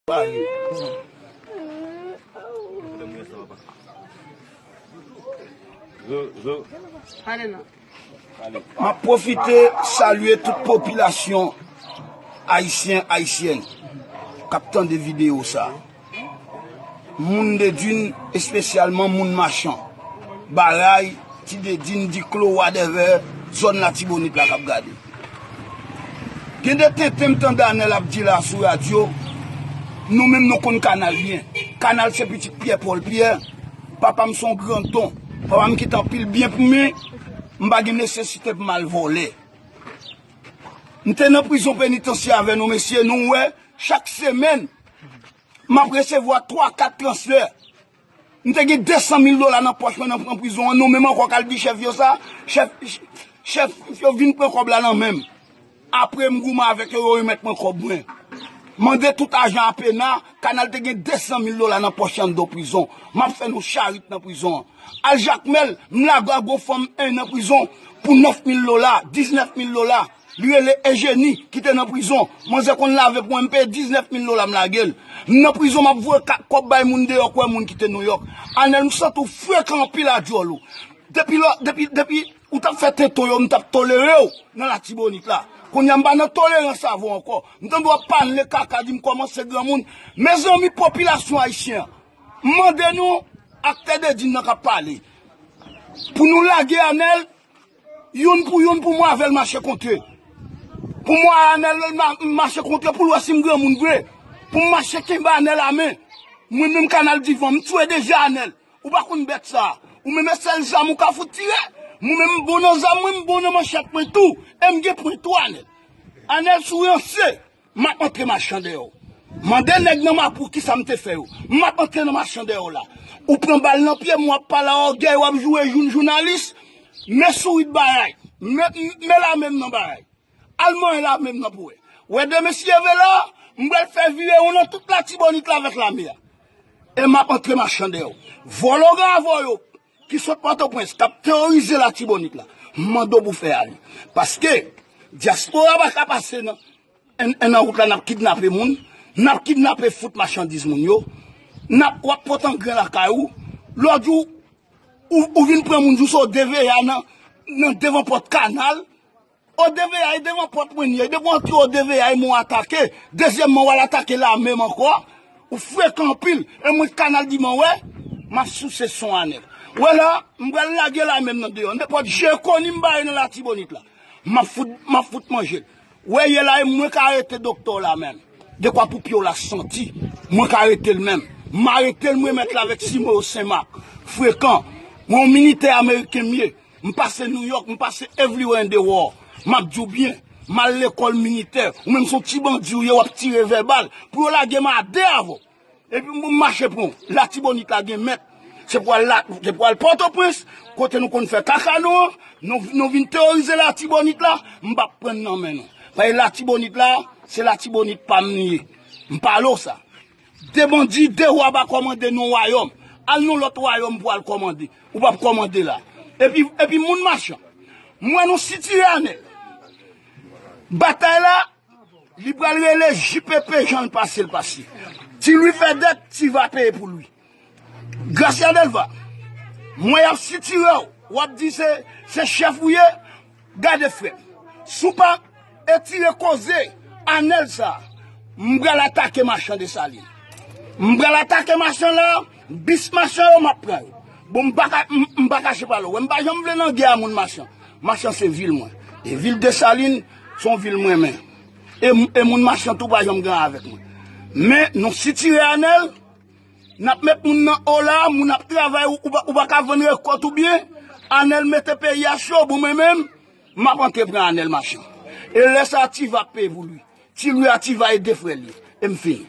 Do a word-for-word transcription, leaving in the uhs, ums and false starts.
M ap pwofite salye tout popilasyon ayisyen, ayisyèn k ap tande videyo sa. Moun Dedin, espesyalman moun Machan, Baray, Ti Dedin, Diklo, whatever, zòn Latibonit la k ap gade. Gen de tenten m tande Anèl ap di la sou radyo, nou menm nou konn Kanal byen. Kanal se pitit Pyè Pòl Pyè, papa m se yon gran don, papa m kite anpil byen pou mwen, m pa gen nesesite pou m al vòlè. M te nan prizon penitansye avè nou mesye, nou wè, chak semèn, m ap resevwa twa, kat transfè. M te gen de san mil dola nan pòch mwen nan pran prizon an, nou menm ankò k al di chèf yo sa, chèf, chèf yo vin pran kòb la nan men m. Apre m goumen avèk yo, yo remèt mwen kòb mwen. Mande tout ajan a pena, Kanal te gen de san mil dola nan pòch anndan prizon. M ap fè nou charit nan prizon an. Al Jakmèl, m lage a gon fanm en nan prizon pou nèf mil dola, diznèf mil dola. Li rele Ejeni, ki te nan prizon. Manzè konn lave pou mwen, m peye diznèf mil dola, m lage l. M nan prizon, m ap voye ka-, kòb bay moun deyò, kwè moun ki te Nouyòk. Anèl, m santi w frekan anpil a dyòl ou. Depi lò, depi, depi ou t ap fè tento yo, m t ap tolere w nan Latibonit la. Kounye a, m pa nan tolerans avè w ankò. M tande w ap pale kaka, di m kòmanse granmoun. Mezanmi, popilasyon ayisyen an, m mande nou, aktè Dedin nan k ap pale, pou nou lage Anèl, youn pou youn, pou mwen avè l mache kontre. Pou mwen Anèl ma-, mache kontre, pou l wè si m granmoun vre. Pou m mache kenbe Anèl a men. Mwen menm Kanal Divan, m tchwe deja Anèl. Ou pa konn bèt sa. Ou menm e sèl zam ou ka fout tire. Mwen menm m bon nan zam mwen, m bon nan manchèt mwen tou. E m gen pwen tou Anèl. Anèl si w ranse, m ap antre machan dèyè w. Mande nèg nan Mapou kisa m te fè yo. M ap antre nan machan dèyè w la. Ou pran bal nan pye m, w ap pale a ògèy, w ap joure jou jounalis. Men sourit Baray. Men, men lame m nan Baray. Al manyen lame m nan pou wè. Wè de mesye vela, m pral fè virewon nan tout Latibonit la avèk lame a. E m ap antre machan dèyè w. Vòlò gravò yo, ki sot Pòtoprens, k ap teworize Latibonit la, m mande w pou fè ale. Paske dyaspora pa ka pase nan, en, en nan wout la, n ap kidnape moun, n ap kidnape fout machandiz moun yo, n ap, w ap pote angren lakay ou, lòt jou, ou, ou vin pran moun, jou se o D V A nan, nan devan pòt Kanal, O D V A, e devan pòt mwen li ye. Depi w antre O D V A, e mwen w atake. Dezyèmman, w al atake lame m ankò. Ou frekan anpil. E mwen Kanal Divan wè, m ap souse son Anèl. Wè la, m pral lage lame m nan deyò. Nenpòt je koni m bare nan Latibonit la, m ap fout, m ap fout manje l. Wè ye la, e mwen ka arete doktè w la menm. Dekwa pou pye w la santi. Mwen ka arete l menm. M arete l, mwen mèt la avèk simo yo Senmak. Frekan. Mwen yon militè ameriken m ye. M pase Nouyòk, m pase everywhere in the world. M ap di w byen, m al lekòl militè. Ou menm se yon ti bandi ou ye, w ap tire vèbal. Pou yo lage m a de avè w. Epi m mache pran w. Latibonit la gen mèt. Se pou al la, se pou al Pòtoprens, kote nou konn fè kaka nou an. Nou, nou vin teworize Latibonit la, m p ap pran n nan men nou. Paske Latibonit la, se Latibonit pa m li ye. M pale w sa. De bandi, de wa pa kòmande nan wayòm. Al nan lòt wayòm pou al kòmande. Ou p ap kòmande la. Epi, epi moun machan. M wè nou sitire Anèl. Batay la, li pral rele J P P jan l pase l pase. Ti Lwi fè dèt, Ti Va peye pou Lwi. Gracia Delva, m wè y ap sitire w. W ap di se, se chèf ou ye. Gade frè m, si w pa etire koze Anèl sa, m pral atake machan Desalin. M pral atake machan la, bis machan yo m ap pran yo. Bon, m pa ka, m, m pa kache pale w. Wè m pa janm vle nan gè a moun machan. Machan se vil mwen. E vil Desalin, se yon vil m renmen. E, e moun machan tou pa janm gen avèk mwen. Men, nou sitire Anèl, n ap met moun nan o la, moun ap travay, ou, ou pa, ou pa ka vann rekòt ou byen. Anèl mete peyi a cho, bon mwen menm, m ap antre pran Anèl machan. E lè sa a Ti Va ap peye pou Lwi. Ti Lwi a Ti Va e de frè l ye. E m fini.